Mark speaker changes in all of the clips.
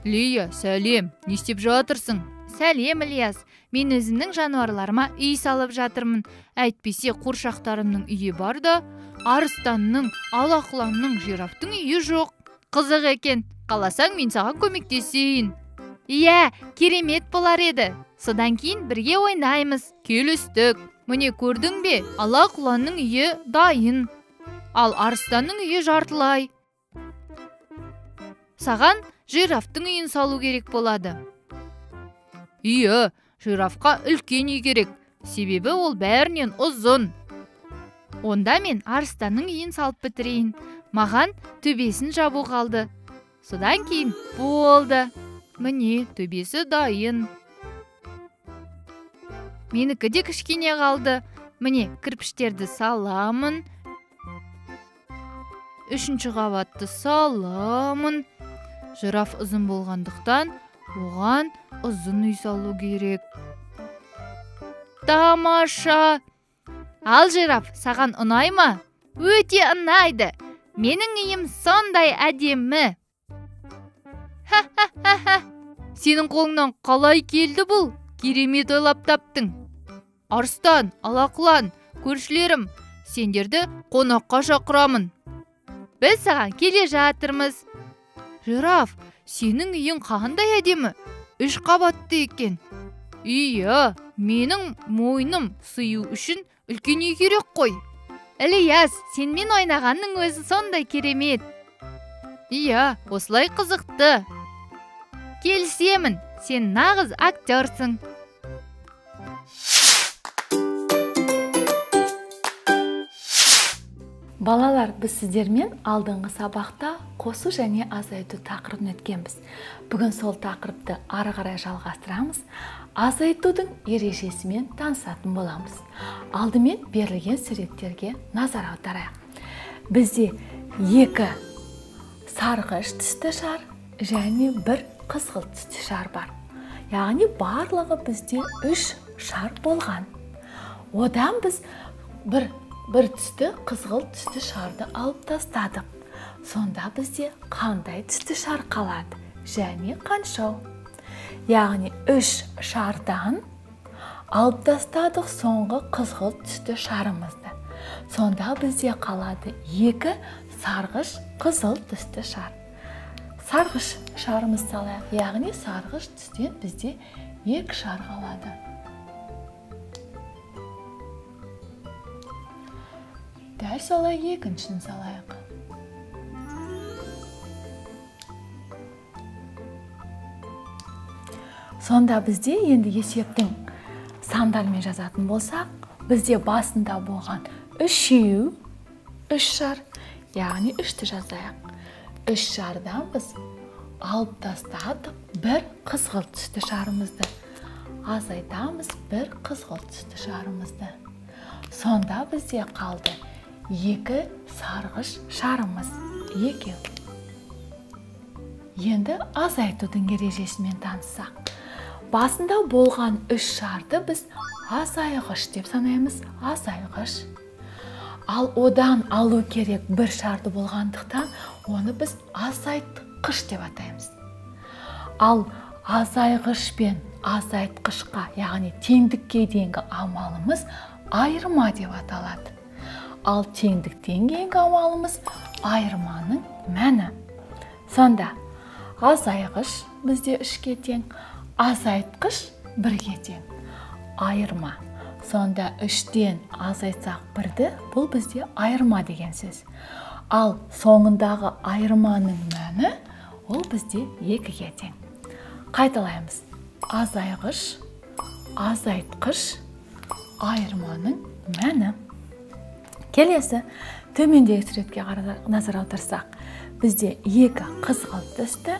Speaker 1: Лия, сәлем, не істеп жатырсың?
Speaker 2: Сәлем, Ілияс. Мен өзімнің жануарларыма үй салып жатырмын. Әйтпесе қуыршақтарымның үйі бар да, арыстанның, алақұланның, жирафтың үйі жоқ. Қызық екен. Қаласаң, мен саған көмектесейін. Иә, керемет болар еді. Содан кейін бірге ойнаймыз.
Speaker 1: Келістік. Міне көрдің бе, алақұланның үйі дайын. Ал арыстанның үйі жартылай. Саған жирафтың үйін салу керек болады. Иә, жирафқа үлкен үй керек, себебі ол бәрінен ұзын.
Speaker 2: Онда мен арыстанның үйін салып бітірейін. Маған төбесін жабу қалды. Содан кейін болды. Міне, төбесі дайын. Менікі де кішкене қалды. Міне, кірпіштерді саламын. 3-ші қабатты саламын. Жираф ұзын болғандықтан, оған ұзын үй салу керек. Тамаша! Ал жираф, саған ұнай ма? Өте ұнайды. Менің үйім сондай әдемі. Ха-ха-ха-ха!
Speaker 1: Сенің қолыңнан қалай келді бұл? Керемет ойлап таптың. Арыстан, алақұлан, көршілерім, сендерді қонаққа шақырамын.
Speaker 2: Біз саған келе жатырмыз.
Speaker 1: Жираф, сенің үйің қандай әдемі? 3 қабатты екен. Иә, менің мойным сыю үшін үлкен үй керек қой.
Speaker 2: Ілияс, сенмен ойнағанның өзі сондай керемет.
Speaker 1: Иә, осылай қызықты.
Speaker 2: Келісемін, сен нағыз актерсың.
Speaker 3: Балалар, біз сіздермен алдыңғы сабақта қосу және азайту тақырыбын өткенбіз. Бүгін сол тақырыпты ары қарай жалғастырамыз. Азайтудың ережесімен танысатын боламыз. Алдымен берілген суреттерге назар аударайық. Бізде 2 сарғыш түсті шар және 1 қызғылт түсті шар бар. Яғни барлығы бізде 3 шар болған. Одан біз бір түсті қызғылт түсті шарды алып тастадық. Сонда бізде қандай түсті шар қалады және қаншау? Яғни 3 шардан алып тастадық соңғы қызғылт түсті шарымызды. Сонда бізде қалады 2 сарғыш қызыл түсті шар. Сарғыш шарымыз салайық. Яғни сарғыш түстен бізде 2 шар қалады. Дәл солай екіншісін салайық. Сонда бізде енді есептің сандармен жазатын болсақ, бізде басында болған 3 3 шар, яғни 3-ті жазайық. 3 шардан біз алып тастадық 1 қызғылт түсті шарымызды. Азайтамыз 1 қызғылт түсті шарымызды. Сонда бізде қалды 2 сарғыш шарымыз, 2. Енді азайтудың ережесімен таныссақ. Басында болған 3 шарды біз азайғыш деп санаймыз, азайғыш. Ал одан алу керек 1 шарды болғандықтан, оны біз азайтқыш деп атаймыз. Ал азайғыш пен азайтқышқа, яғни теңдікке дейінгі амалымыз айырма деп аталады. Ал теңдіктен кейінгі амалымыз айырманың мәні. Сонда азайғыш бізде 3-ке тең, азайтқыш 1-ге тең. Айырма. Сонда 3-тен азайтсақ 1-ді, бұл бізде айырма деген сөз. Ал соңындағы айырманың мәні ол бізде 2-ге тең. Қайталаймыз. Азайғыш, азайтқыш, айырманың мәні. Келесі төмендегі суретке назар аударсақ, бізде 2 қызғылт түсті,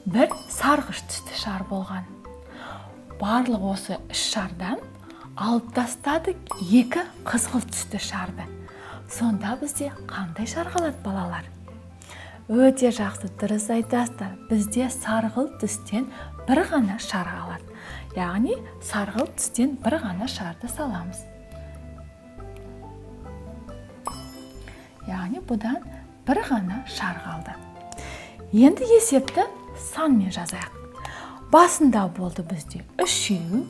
Speaker 3: 1 сарғыш түсті шар болған. Барлық осы 3 шардан алып тастадық 2 қызғылт түсті шарды. Сонда бізде қандай шар қалады, балалар? Өте жақсы, дұрыс айтасыздар. Бізде сарғылт түстен бір ғана шар қалады. Яғни сарғылт түстен бір ғана шарды саламыз. Яғни бұдан бір ғана шар қалды. Енді есепті санмен жазайық. Басында болды бізде үшеу,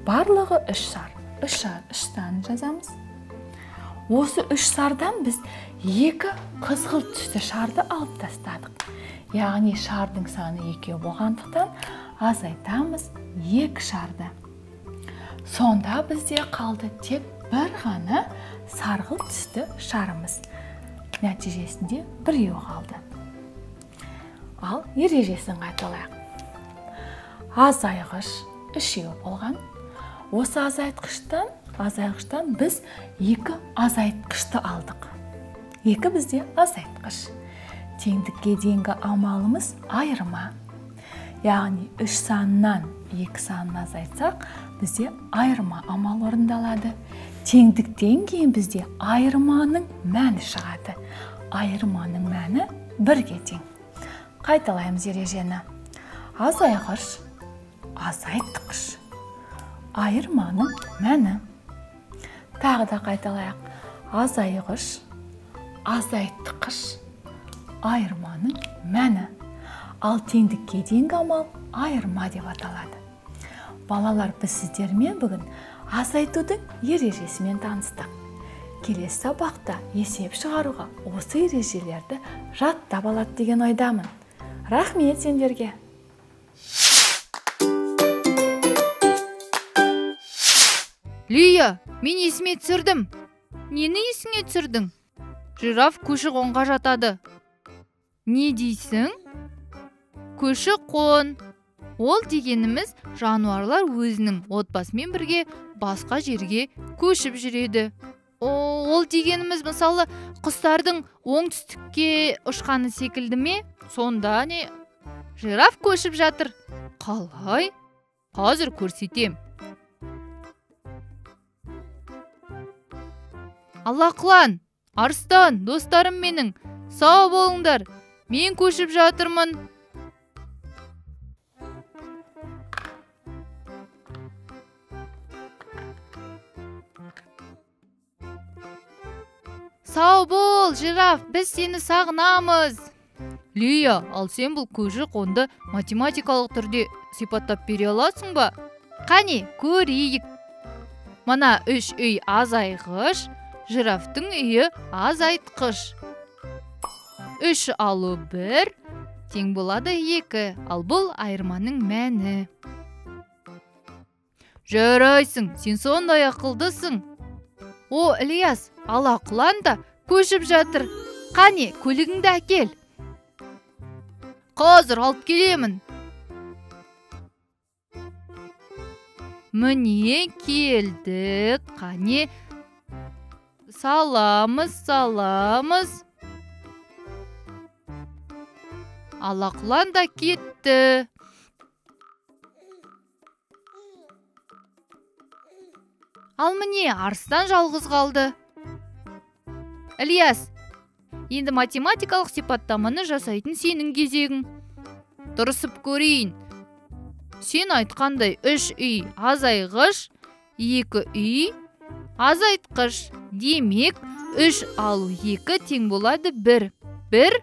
Speaker 3: барлығы үш шар. Үш шар, үш санын жазамыз. Осы үш шардан біз екі қызғылт түсті шарды алып тастадық. Яғни шардың саны екеу болғандықтан азайтамыз екі шарды. Сонда бізде қалды тек бір ғана сарғылт түсті шарымыз. Нәтижесінде біреу қалды. Ал ережесін қайталайық. Азайғыш үшеу болған. Осы азайтқыштан біз екі азайтқышты алдық. Екі бізде азайтқыш. Теңдікке дейінгі амалымыз айырма. Яғни үш саннан екі санын азайтсақ, бізде айырма амал орындалады. Теңдіктен кейін бізде айырманың мәні шығады. Айырманың мәні бірге тең. Қайталаймыз ережені. Азайғыш, азайтқыш, айырманың мәні. Тағы да қайталайық. Азайғыш, азайтқыш, айырманың мәні. Ал теңдікке дейінгі амал айырма деп аталады. Балалар, біз сіздермен бүгін азайтудың ережесімен таныстық. Келесі сабақта есеп шығаруға осы ережелерді жаттап алады деген ойдамын. Рахмет сендерге.
Speaker 1: Лия, мен есіме түсірдім. Нені есіңе түсірдің? Жираф көші-қонға жатады. Не дейсің? Көші-қон. Ол дегеніміз жануарлар өзінің отбасымен бірге басқа жерге көшіп жүреді. Ол дегеніміз мысалы құстардың оңтүстікке ұшқаны секілді ме? Сонда не? Жираф көшіп жатыр. Қалай? Қазір көрсетем. Алақұлан, арыстан, достарым менің, сау болыңдар. Мен көшіп жатырмын. Сау бол, жираф, біз сені сағынамыз. Лия, ал сен бұл көші-қонды математикалық түрде сипаттап бере аласың ба? Қане, көрейік. Мына үш үй азайғыш, жирафтың үйі азайтқыш. 3 алу 1 тең болады 2, ал бұл айырманың мәні. Жарайсың, сен сондай ақылдысың. О, Ілияс, алақұлан да көшіп жатыр. Қане, көлігіңді әкел. Қазір алып келемін. Міне келдік. Қане, саламыз, саламыз. Алақұлан да кетті. Ал міне, арыстан жалғыз қалды. Ілияс, енді математикалық сипаттаманы жасайтын сенің кезегің. Тырысып көрейін. Сен айтқандай 3 үй азайғыш, 2 үй азайтқыш. Демек, 3 алу 2 тең болады 1. 1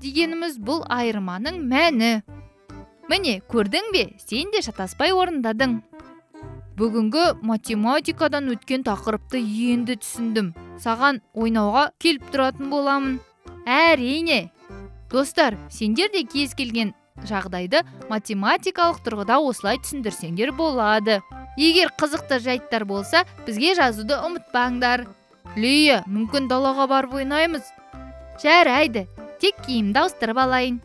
Speaker 1: дегеніміз бұл айырманың мәні. Міне, көрдің бе, сен де шатаспай орындадың. Бүгінгі математикадан өткен тақырыпты енді түсіндім. Саған ойнауға келіп тұратын боламын. Әрине. Достар, сендер де кез келген жағдайды математикалық тұрғыда осылай түсіндірсеңдер болады. Егер қызықты жайттар болса, бізге жазуды ұмытпаңдар. Лия, мүмкін далаға барып ойнаймыз. Жарайды, тек киімді ауыстырып алайын.